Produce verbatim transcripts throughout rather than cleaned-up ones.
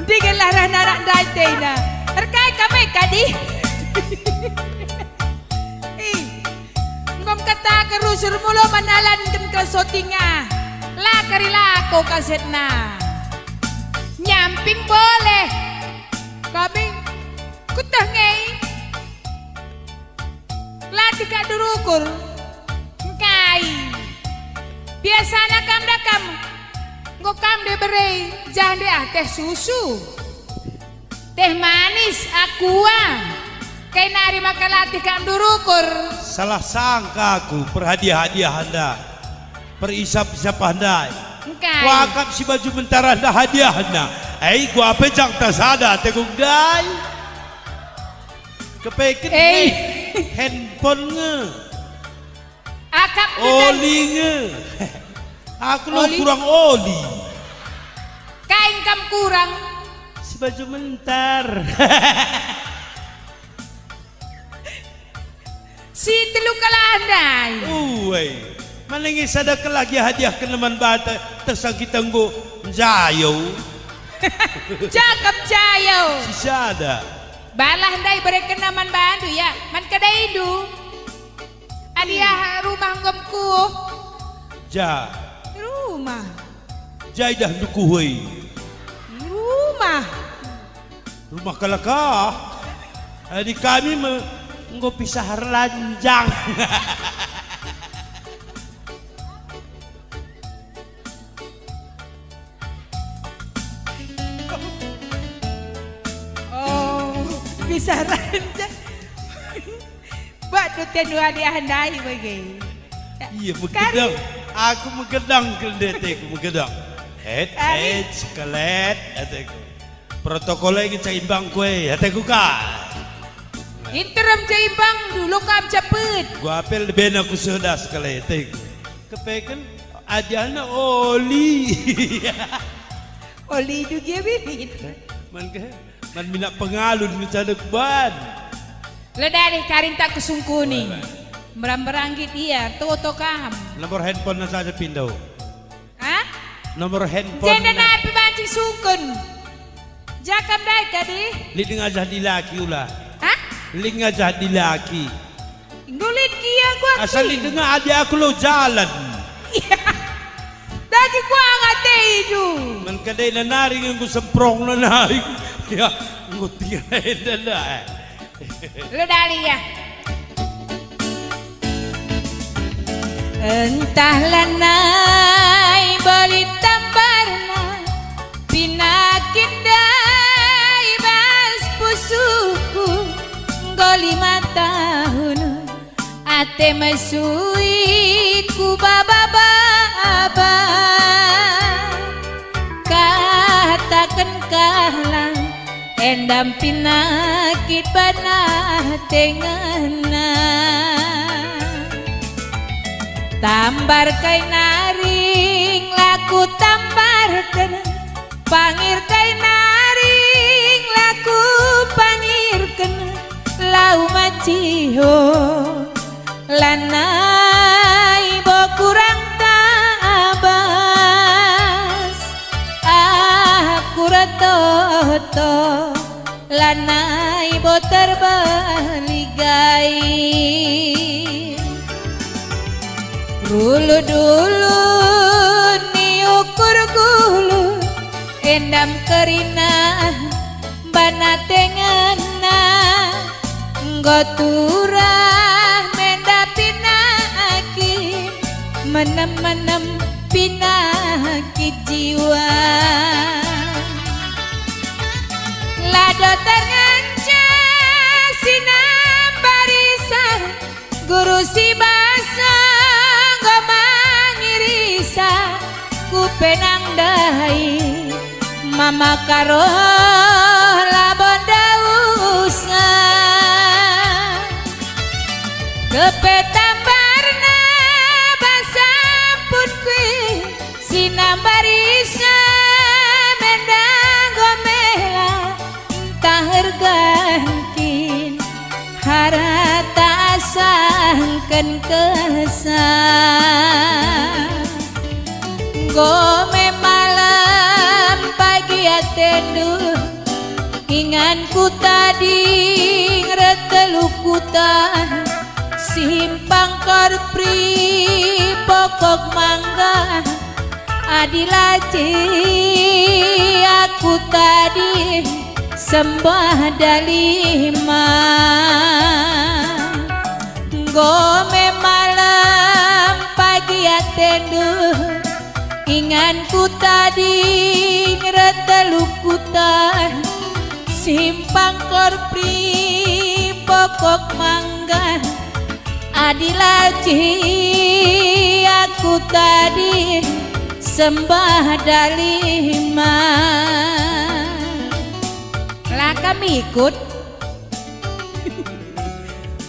Ndiganlah reh narak ndai tena. Erkai kami kadi? Ih, enggo mekataken rusur mulo man alanken ka syuting ah. La kari lako kasetna. Nyamping boleh. Kami kuteh nge. Latih kak ndurukur. Engkai? Biasana kam da kam. Enggo kam de bere, janah de ah teh susu. Teh manis, aqua. Kai nari maka latih kak ndurukur. Salah sangka aku perhadiah-hadiah enda. Perisap-isap ndai. Engkai? Kuakap si baju mentara enda hadiahna. Ai, gua pe jangta sada teguk ndai. Kepeken eh. Handphone nge. Akap oli nge. Aku lo oli. Kurang oli. Kain kam kurang. Si baju mentar. Si telu kalak ndai. Uai. Mana nge sada kalak ia hadiah keneman bata tersangkita enggo njayo. Cakep njayo. Si sada. Balah ndai berekenna man bandu, ya, man kedaindu. Adi aha rumah enggo mekuh? Ja. Rumah. Ja idah ndukuh, woi. Rumah. Rumah kalak ah. Adi kami me enggo pisah ranjang. Oh, pisah ranjang. Bak duten wadi ah ndai bage. Iya, kari. Megedang. Aku megedang kal ndeteku, megedang. Het, kari. Het, sekelet, ateku. Protokol e ngenca imbang kue, ateku ka. Interam ja imbang dulu kam cepet. Gua apel deben aku sedas kal ateku. Kepeken, adiana oli. Oli dugia bibit. Man ke? Man minak pengalun ngecadek ban. Ledari karin tak kusungkuni. Wala. Merang-merang git ia, toto kam. Nomor handphone na saja pindo. Hah? Nomor handphone. Jenda na. Napi banci sungkun. Jakam dai kadi? Lit ngajah dilaki ula. Hah? Lit ngajah dilaki. Enggo lit gia kuakap. Asal lit denga adi aku lo jalan. Iya. Dagi kuang ate idu. Man kadai nari enggo semprong nari. Ya, enggo tiga enda, eh. Lo Dahlia. Entah lanai boli tambarna, pinakit ndai bas pusuhku, enggo lima tahun ate mesui ku baba-baba. Kataken kalak, enda pinakit bana tengena. Tambar kai naring la kutambarken, pangir kai naring la kupangirken, lau maciho. Lanai bo kurang tabas, aku retoto, lanai bo terbaligai. Rulu-dulu ni ukur gulu, endam kerina bana tengena. Enggo turah menda pinaki, menem-menem pinaki jiwa. La dotar ngenca si nambarisa, guru si basa enggo mangirisa, ku penang ndai. Mama Karo labo ndausa. Kepe tambarna bas ampun kui, si nambarisa menda enggo mela, ntah ergan kin harata asangken kesa. Enggo me malem pagi atendu, Inganku tading reh telu kuta, Simpang Korpri, Pokok Mangga, Adi Laji aku tading sembah dalima. Enggo me malem pagi atendu, inganku tading reh telu kuta, Simpang Korpri, Pokok Mangga, Adi Laji aku tading sembah dalima. La kam ikut?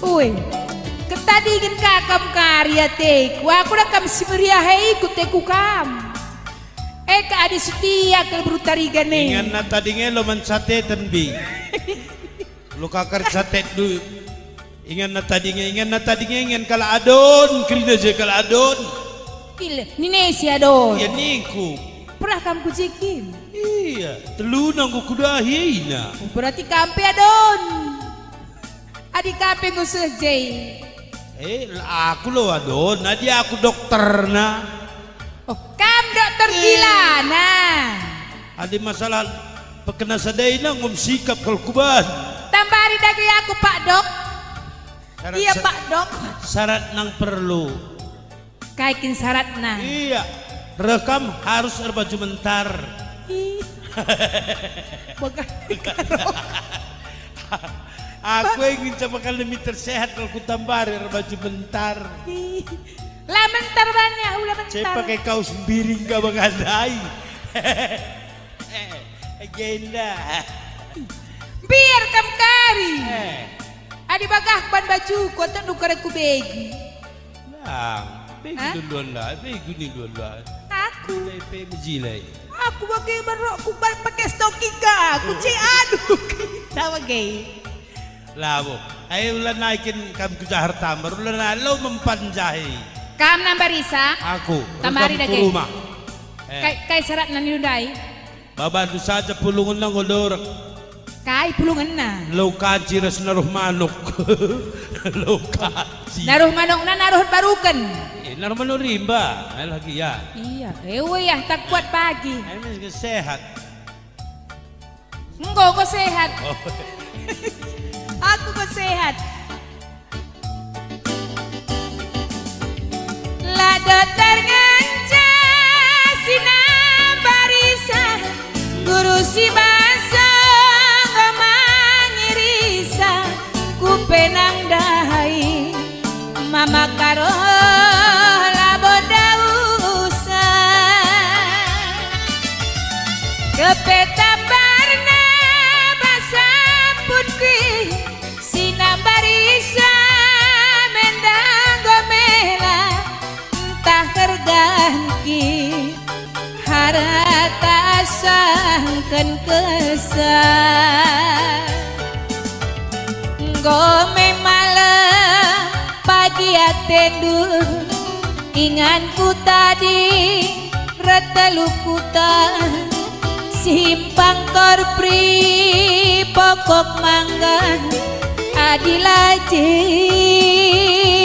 Ue, ketadingen ka kam kari ateku, aku da kam si meriah e ikut e ku kam. E ka Adi Setia kal beru Tarigan e. Inganna tading e lo mencateten, Bi. Lo kakar catetndu. Inganna tading e, inganna tading e, ingan kalak Adon, kerina je kalak Adon. Kile, nine si Adon. Ia ningku. Pernah kam ku je kin? Ia, teluna enggo kudahi ina. Oh, berarti kam pe Adon. Adi kam pe enggo seh je. Eh, la aku lo Adon, adi aku dokterna. Oh, kam dokter, eh, dilana. Adi masalah pekena sada ina enggo sikap kal kuban. Tambari dage aku, Pak Dok. Syarat. Iya, sa-, Pak Dok. Syarat nang perlu. Kai kin syaratna? Iya, reh kam harus erbaju mentar. Ih. Bagah karo. Aku e nginca bakal nemi tersehat kal kutambari erbaju mentar. Ih. La mentar banyak, ula mentar. Saya pakai kaos biring ka bagah ndai. Eh, agenda. Biar kam kari. Eh. Adi bagah ban bajuku, atendu kari kubegi. Lang, begi. Hah? Duluan lah, begi ni duluan lah. Aku. Jilai pe mejilai. Aku bage ban rokku ban pake stoking ka, aku ce aduh. Sama gay. Labo. Ai ula naikin kam ku jahar tambar, ula nai lo mempan jahe. Kam nambari sa? Aku. Tambari dage. Rumah. Eh. Kai, kai syaratna nindu ndai? Babandu saja pulungenna enggo lorek. Kai pulungenna? Lau kanci ras naruh manuk. Lau kanci. Naruh manukna naruh baruken. Eh, naruh manuk rimba. Alah gia. Iya. Eh, uyah tak kuat pagi. Ai, sehat. Enggo, enggo sehat. Oh. Aku enggo sehat. La dokter ngenca si nambarisa, guru si basa enggo mangirisa, ku penang ndai. Mama karo labo dausa. Kepe tambarna basa putih, si nambarisa menda enggo mela, ntah kerganki. Harata asangken kesah. Enggo me malem pagi atendu, inganku tading reh telu kuta, Simpang Korpri, Pokok Mangga, Adi Laji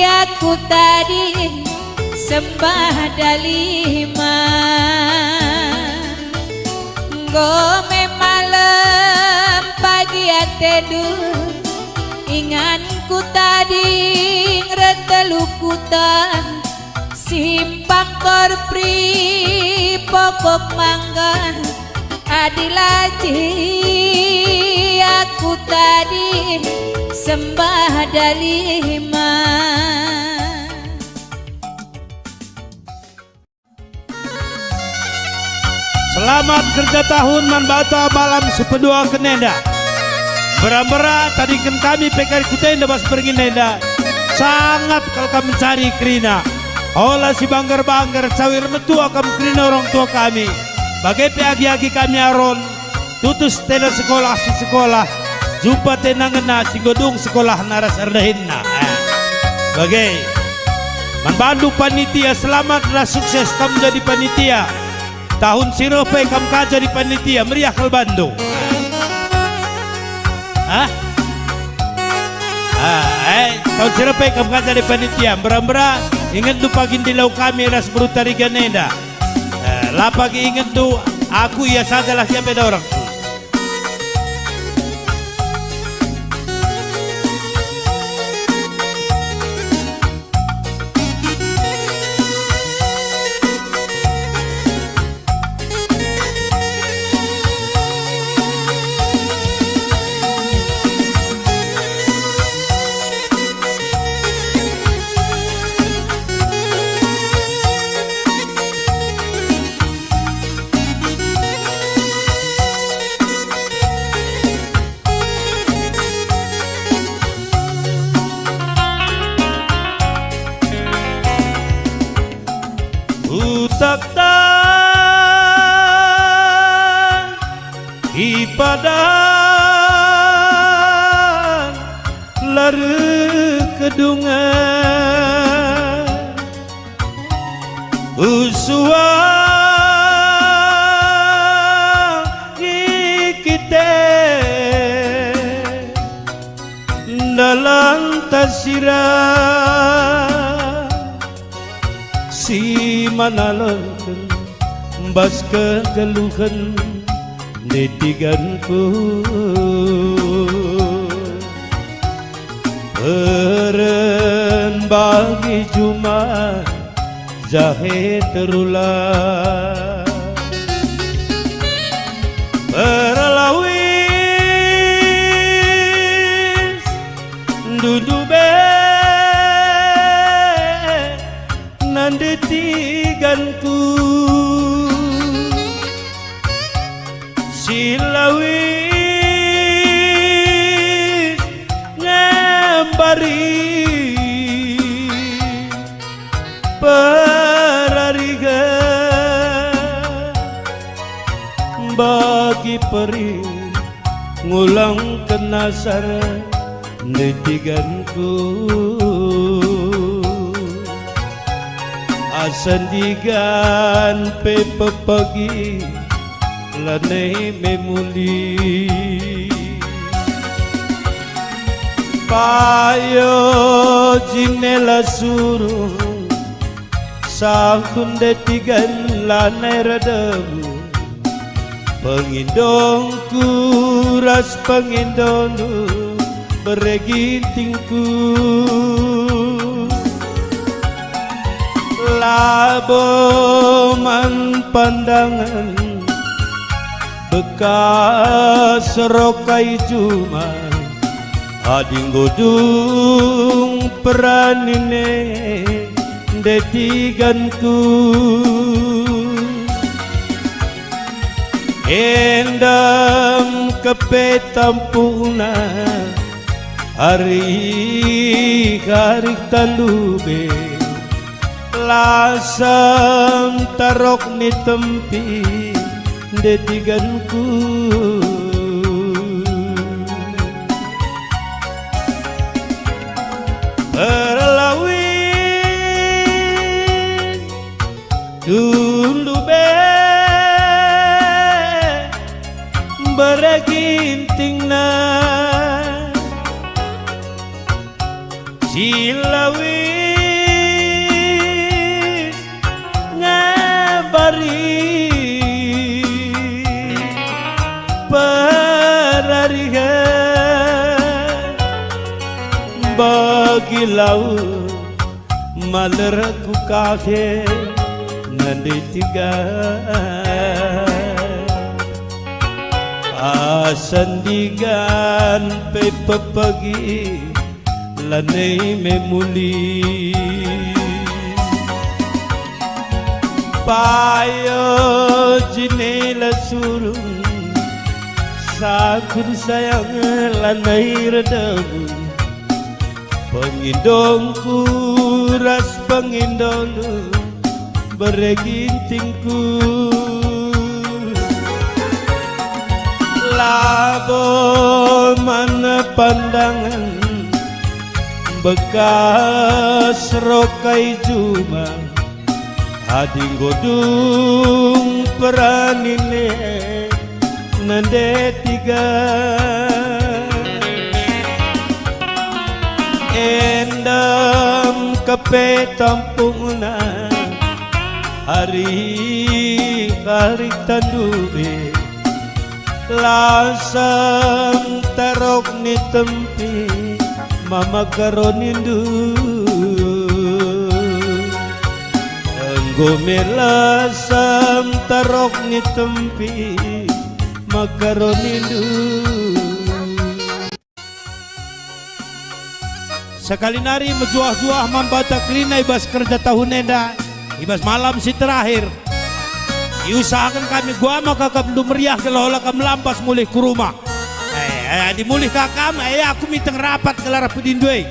aku tading sembah dalima. Enggo me malem pagi atendu, inganku tading reh telu kuta, Simpang Korpri, Pokok Mangga, Adi Laji aku tading sembah dalima. Selamat kerja tahun man banta malam si peduaken enda. Mbera-mbera tadingken kami pe kari ku tenda bas berngin enda. Sangap kal kam mencari kerina. Ola si banggar-banggar, cawir metua kam kerina orang tua kami. Bage pe agi-agi kami Aron. Tutus tena sekolah si sekolah, jumpa tena ngena si enggo dung sekolahna ras erdahinna. Eh, bage. Man bandu panitia, selamat ras sukses kam jadi panitia. Tahun si reh pe kam ka jadi panitia, meriah kal bandu. Ah? Ah, eh, tau si rap e kam ngajari panitia, mbera-mbera, ingetndu pagi ndilau kami ras beru Tarigan enda. Eh, la pagi ingetndu, aku ia sajalah, siap e dorang. Utakta i padan la reh kedunga, usuang i kite. Dalan tasira si manalken bas kegeluhen ndetiganku. Peren bagi juma jahe terula. Perlawis ndundu be nande tiganku. Si lawis ngembari perariga bagi peri ngulang kenasar ndetiganku. Asa ndigan pe pepagi lanai me muli. Payo jinela surung, sangkun ndetigan lanai erdemu. Pengindongku ras pengindondu bere gintingku. Labo man pandangen bekas rokai juma, adi enggo dung peranine ndetiganku. Endam kepe tampuhna, arih-arih talube, lasem tarok ni tempi ndetiganku. Erlawin tundu be bere gintingna, si lawis ngembari perarihen bagi lau. Malerku kahe nande tiga, asa ndigan pe pepagi lanai me muli. Payo jinela surung, sangkun sayang lanai erdemu. Pengindongku ras pengindondu bere gintingku. Labo man pandangen bekas rokai juma, adi enggo dung peranine nande tiga. Kepe tampungna, hari-hari tandubi, lasem tarok ni tempi, mama karonindu. Enggo me lasem tarok ni tempi, makaronindu. Sekali nari mejuah-juah man banta kerina i bas kerja tahun enda, i bas malam si terakhir. Iusahaken kami guama kakapndu meriah gelah ola kam lampas mulih ku rumah. Eh, eh, adi mulih ka kam, eh, aku miteng rapat gelar pedindu e.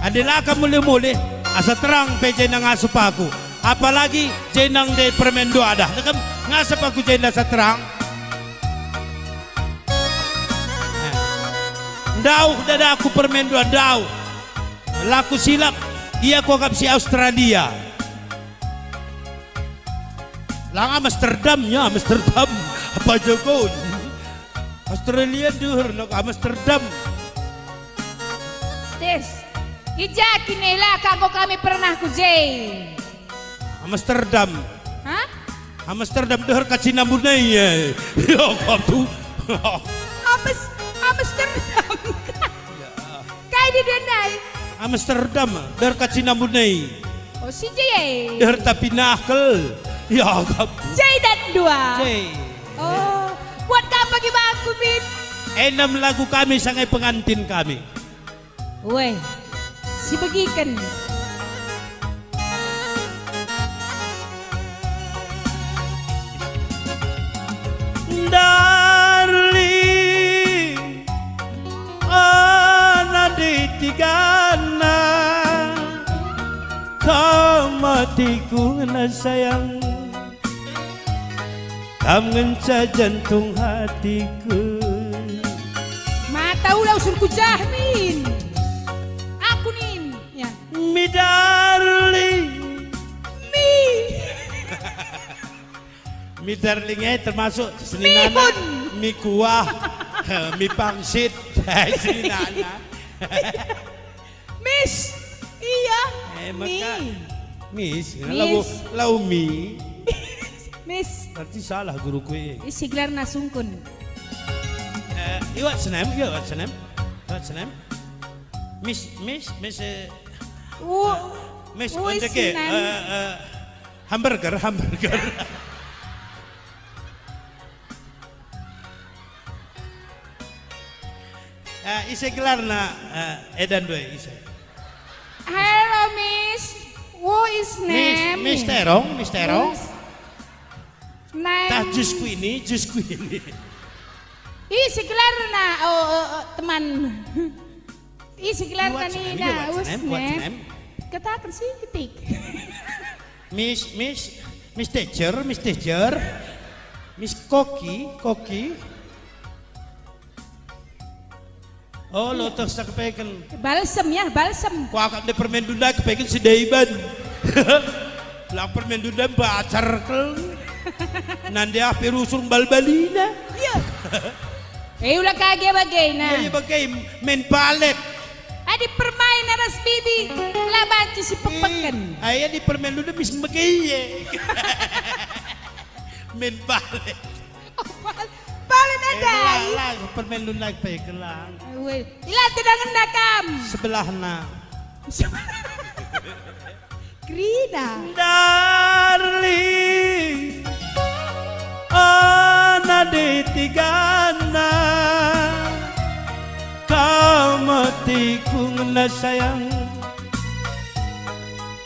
Adi la kam mulih-mulih, asa terang pe jenda ngasup aku. Apalagi jenda ndai permen dua dah. Nekem ngasup aku jenda asa terang. Ndauh dadaku permen dua, ndauh. La kusilap, ia kuakap si Australia. Lang Amsterdam, ya, Amsterdam. Apa jagon? Australia deher nak Amsterdam. Tes, i ja kin e la ka enggo kami pernah ku je? Amsterdam. Hah? Amsterdam deher ka Cina Bunei, eh. Ya, katu. Ames-, Amsterdam. Kai dia ndai? Amsterdam, deher ka Cina Bunei. Oh, si je e. Deher tapi nahkel. Ya, katu. Je dan dua. Je. Oh, buat ka pagi bangku, Min? Enem lagu kami sangai pengantin kami. Weh, si begiken. Darling, ana di tigana, kam atiku ngena sayang. Kam ngenca jantung hatiku. Mata ula usurku jah, Min. Aku nin, ya. Mi darling. Mi. Mi darling e termasuk seninana. Mihun. Mi kuah. Mi pangsit. Seninana. Miss, iya. Eh, maka Mi. Miss, Miss. Lau, lau Mi. Miss. Berarti salah guruku e. Isi gelarna sungkun. Eh, iya, what's name? Iya, what's name? What's name? Miss, Miss, Miss, eh, Wo-, Miss, wo, isi eh, name. Eh, eh, hamburger, hamburger. Eh, ise gelarna, eh, enda ndai, ise? Hello, Miss. What is Miss, name? Miss Terong, Miss Terong. Miss. Name. Tah, Jus Queenie, Jus Queenie. Ise gelarna? Oh, oh, oh, teman. Ise gelarna nina? What's name? What's name? Kataken sitik. Miss, Miss, Miss Teacher, Miss Teacher. Miss Koki, Koki. Oh, lo teh sa kepeken. Balsem ya, balsem. Kuakap ndai permen dunda kepeken si Daiban. Lang permen dunda mbacar kel. Nande ah pe rusur mbal-balina. Iya. Eh, ula kage bagena. Iya, iya, bage main balet. Adi permain aras bibi, la banci si pepeken. Eh, ai adi permen dunda mis bage, iya. Main balet. Bal-, balen eh, nadai. Lalai, permen lunai pe gelang. Weh, ila tedangenna kam. Sebelahna. Kerina. Darling, ana di tigana, kam atiku ngena sayang.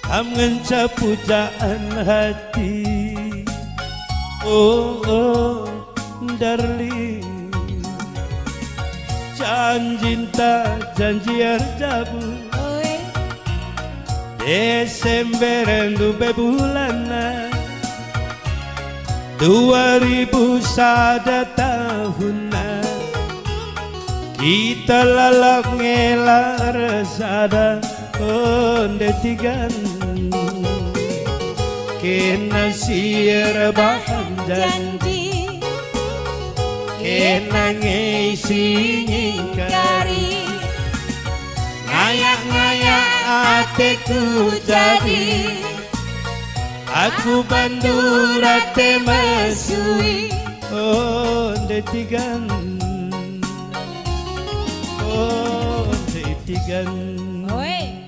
Kam ngenca pujaan hati. Oh, oh, darling. Janjinta janji erjabu. Oi. Desember ndube bulanna. Dua ribu sada tahunna. Kita lalap ngela ersada. Onde tigan kena si erbahan janji, kena nge si ngingkari. Ngayak-ngayak Ateku jadi, aku bandu rate mesui. Oh, ndai tigan. Oh, ndai tigan. Oi.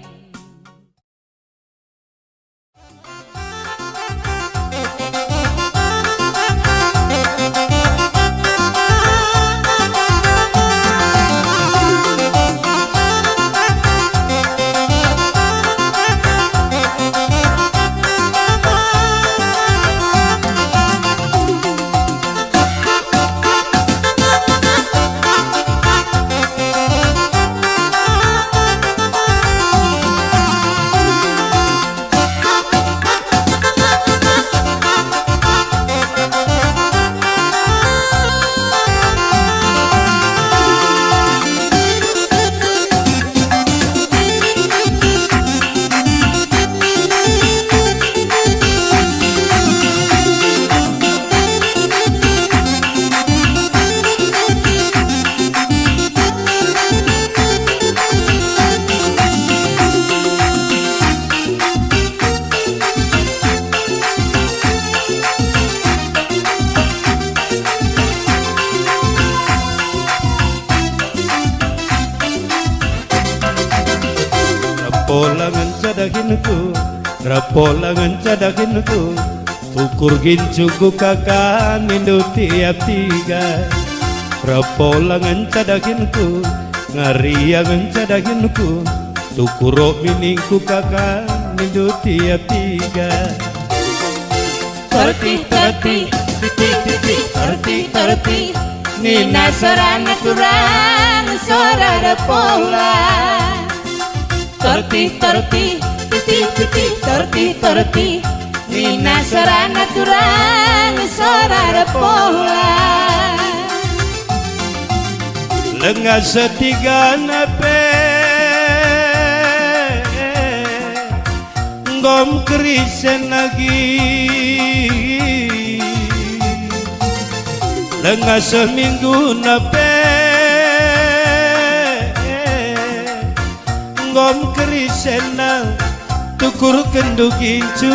Repo la ngenca dahinku, repo la ngenca dahinku, tukur gincu ku kakan nindu tiap tiga. Repo la ngenca dahinku, ngaria ngenca dahinku, tukur rok miningku kakan nindu tiap tiga. Tertih, tertih, titih, titih, tertih, tertih, nina sorana turang sora repo la. Tertih, tertih, titih, titih, tertih, tertih, nina sorana turang sora repo la. Lenga setigana pe nggom kerisen agi. Lenga semingguna pe nggom kerisenna tukurkenndu gincu.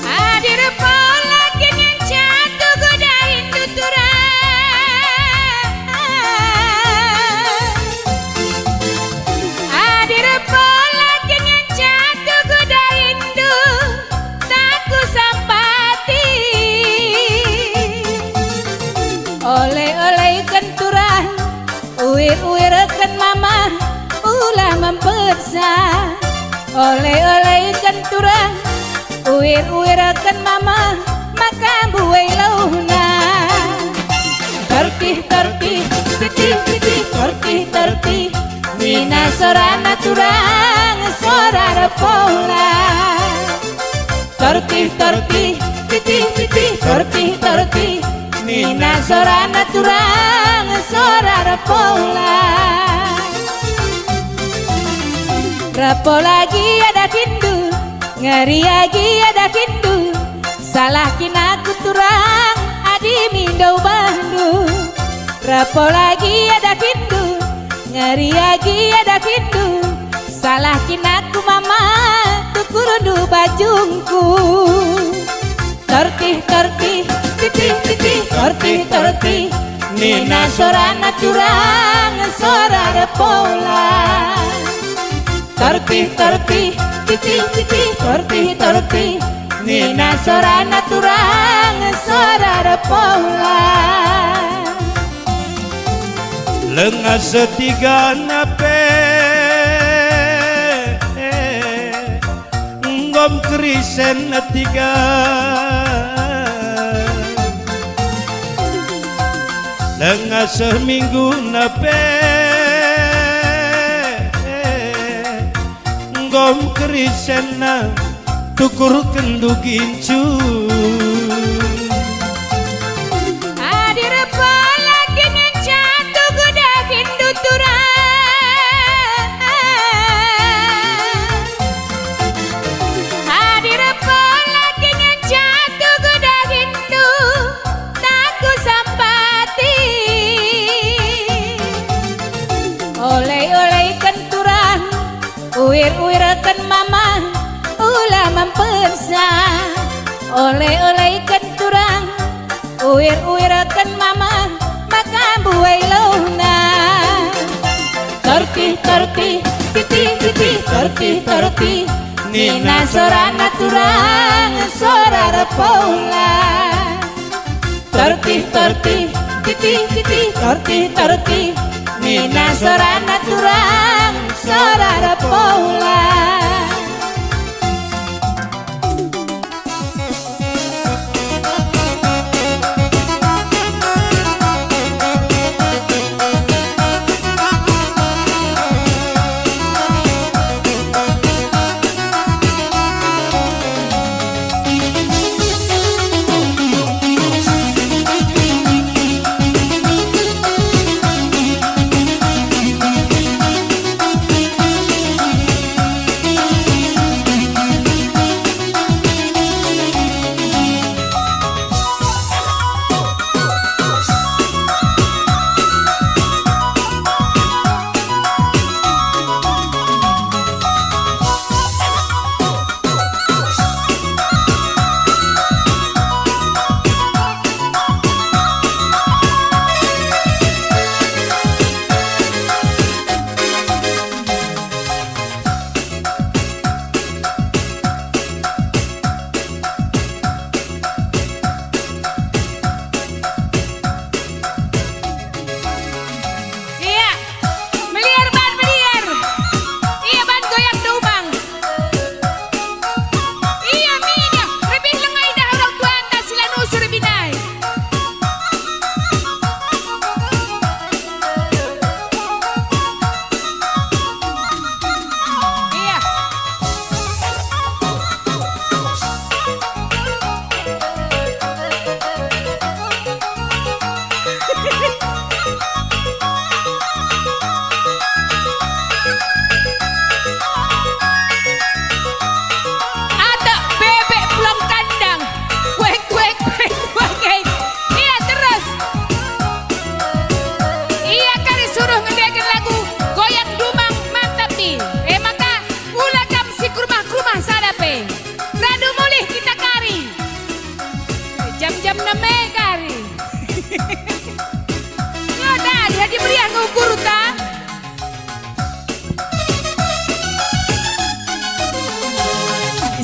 Adi repo la ngenca tugu dahinndu turang. Adi repo la ngenca tugu dahinndu, tak kusampati. Ole-oleken turang, uir-uirken mama, ula mempetsa. Ole-oleken turang, uir-uirken mama, maka mbuai lauhna. Tertih, tertih, titih, titih, tertih, tertih, nina sorana turang sora repo la. Tertih, tertih, titih, titih, tertih, tertih, nina sorana turang sora repo la. Repo la gia dahinndu, ngaria gia dahinndu, salah kin aku turang adi mindo ubahndu. Repo la gia dahinndu, ngaria gia dahinndu, salah kin aku mama, tukurndu bajungku. Tertih, tertih, titih, titih, tertih, tertih, nina sorana turang sora repo la. Tertih, tertih, titih, titih, tertih, tertih, nina sorana turang sora repo la. Lenga setigana pe nggom kerisen tiga. Lenga semingguna pe nggom kerisenna tukurkenndu gincu. Adi repo la ngenca tugu dahinndu turang. Adi repo la ngenca tugu dahinndu, tak kusampati. Ole-ole Uir-uirken mama maka mbuai lohna. Tertih-tertih, titih-titih, tertih-tertih, nina sorana turang sora erpola. Tertih-tertih, titih-titih, tertih-tertih, nina sorana turang sora erpola. Ia, meliar ban meliar. Ia, ban goyang dumang. Ia, minya, rebih lenga idah orang tuanta si la nusur binae. Ia. Atak bebek pulang kandang. Wek, wek, wek, wek. Ia terus. Ia kari suruh ngendeken lagu goyang dumang mantap nih. E maka, ula kam si kerumah-kerumah sada pe. Radu mulih kita kari. Jam-jam enem e kari. Yo, dah, lihat di meriah ngukur, ta?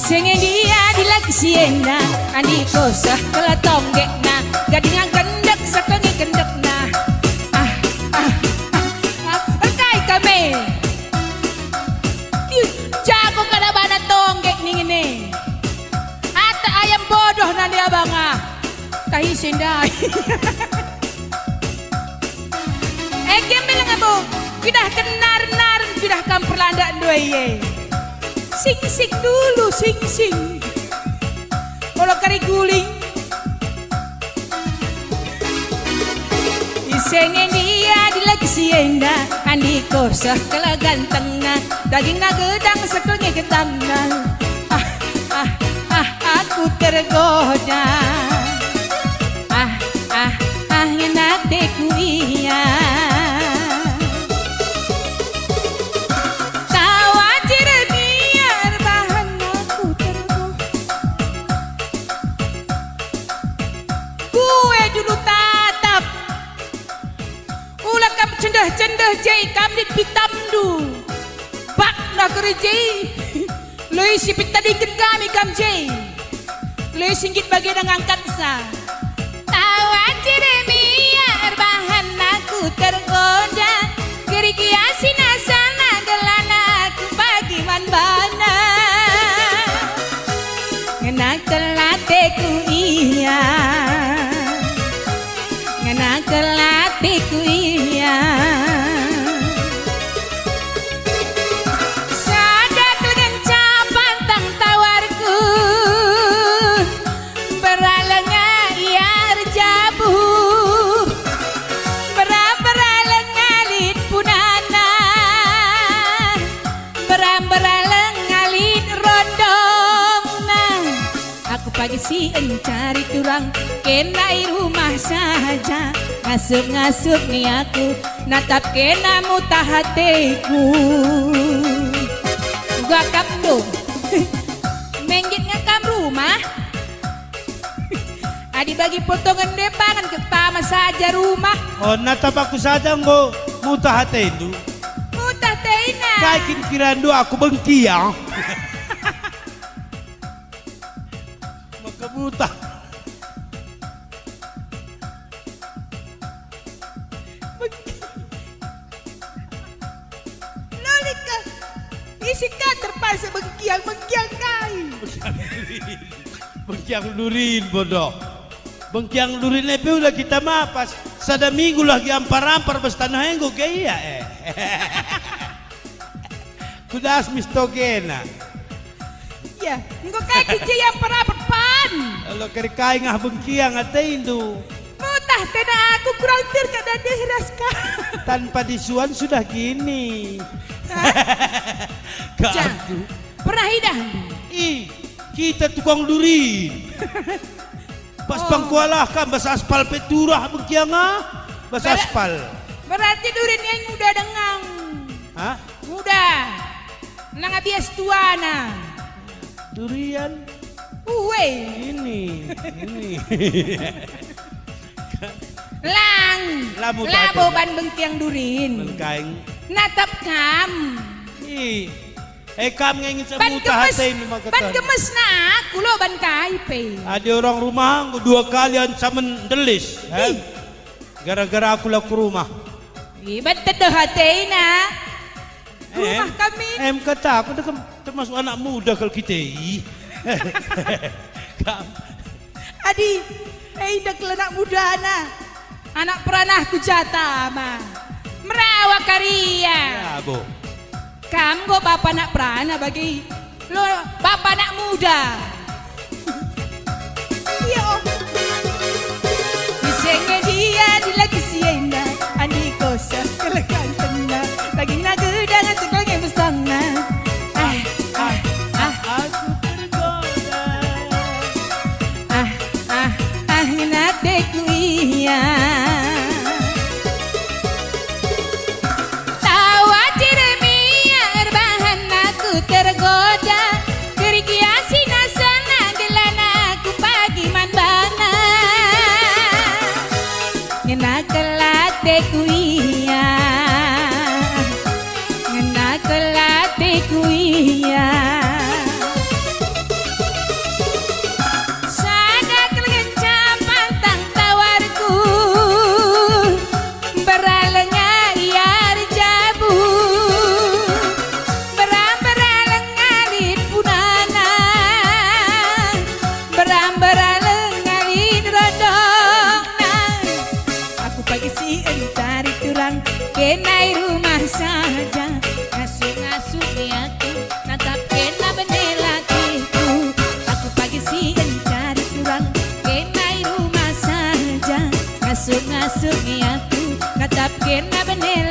Sengendia dilaki si enda, andi kosah kela tonggekna, gadingan kendek sakengi kendekna. Ah, ah, ah, ah, erkai kami. Ih, jago kada bana tonggek ningini. Ata ayam bodoh nande abang ah. Tahi sendai. Ege meleng abo, pidah kenar-nar, pidah kam perlandak ndoi e. Sing-sing dulu, sing-sing. Molo kari guling. Isengen ia dilaki si enda, andi kosah kela gantengna, dagingna gedang sekelnge gedangna. Ah, ah, ah, aku tergoda. Ah, ah, ah, ngena ateku ia. Tawa Jeremia erbahan aku tergoda. Kue dulu tatap. Ula kam cendeh-cendeh je kam lit pitamndu. Bakna keri je. Loi si pitadingken kami kam je. Loi si nggit bagenda ngangkatsa. Tawa Jeremia erbahan aku tergoda. Gerigia si nasana gelana aku pagi man bana. Ngena kela ateku ia. Ngena kela ateku ia. Sada kelengen capan tang tawarku. Mberalenga ia erjabu. Mbera-mberalenga lit punana. Mbera-mberalenga lit rondongna. Aku pagi si encari turang, kena i rumah saja. Ngasup-ngasup ni aku, natap kena mutah ateku. Uga kam do. Menggit nge kam rumah? Adi bagi potongen nde pangan kek tama saja rumah. Oh, natap aku saja enggo mutah atendu. Mutah tena. Kai kin kirandu aku bengkiang? Maka mutah. Lolit ka. Isi ka terpaksa bengkiang, bengkiang kai. Bengkiang lurin, bodoh. Bengkiang lurin e pe udah kita mapas. Sada minggu lah gi ampar-ampar bas tanah enggo gaya, eh. Kudas mistogena. Ya, enggo kai kin je ia perapet pan? Olo keri kai ngah bengkiang atendu. Mutah tena aku kurang tir kada deh ras ka. Tanpa disuan sudah gini. Hah? Ka Ja, aku. Pernah idah? Ih, kita tukang lurin. Pas Oh. pangkualah kam, bas aspal pe turah bengkiang ah. Bas Ber-, aspal. Berarti durin e nguda dengang. Hah? Nguda. Nanga bias tuana. Durian. Uwe. Ini, ini. Lang. Lamu Labo batu. Ban bengkiang durin. Bengkaing. Natap kam. Ih. Eh, kam nge nginca Ban mutah gemes, atendu maka ban ton. Gemesna aku lo ban kai pe. Adi orang rumah enggo dua kali ancamen ndelis, eh? Ih. Gara-gara aku la ku rumah. Ih, ban tedeh atena. Ku Em, rumah kami. Em, kata aku dek termasuk anak muda kal kita, ih. Kam. Adi, eh, indah kal anak mudana. Anak peranahku jata ma. Merawa karia. Ya, Bo. Kam enggo bapa anak perana bagi lo bapa anak muda. Iya, Om. Ise nge dia dilaki si enda, andi kosa kelekan tena. Dagingna gedang, sekelenge bestangna. Ah, ah, ah. Aku tergoda. Ah, ah, ah, ngena ateku ia. Tawa Jeremia erbahan aku tergoda, kerina si nasana gelana aku pagi man bana. Ngena kal ateku ia. Ngena kal ateku ia. Sada kal ngenca pantang tawarku, mberalenga ia erjabu. Mbera-mbera lenga lit punana, mbera-mbera lenga lit rondongna. Aku pagi si encari turang, kena i rumah saja. Ngasup-ngasup nge aku, natap kena bene lakiku. Aku pagi si encari turang, kena i rumah saja. Ngasup-ngasup nge aku, natap kena bene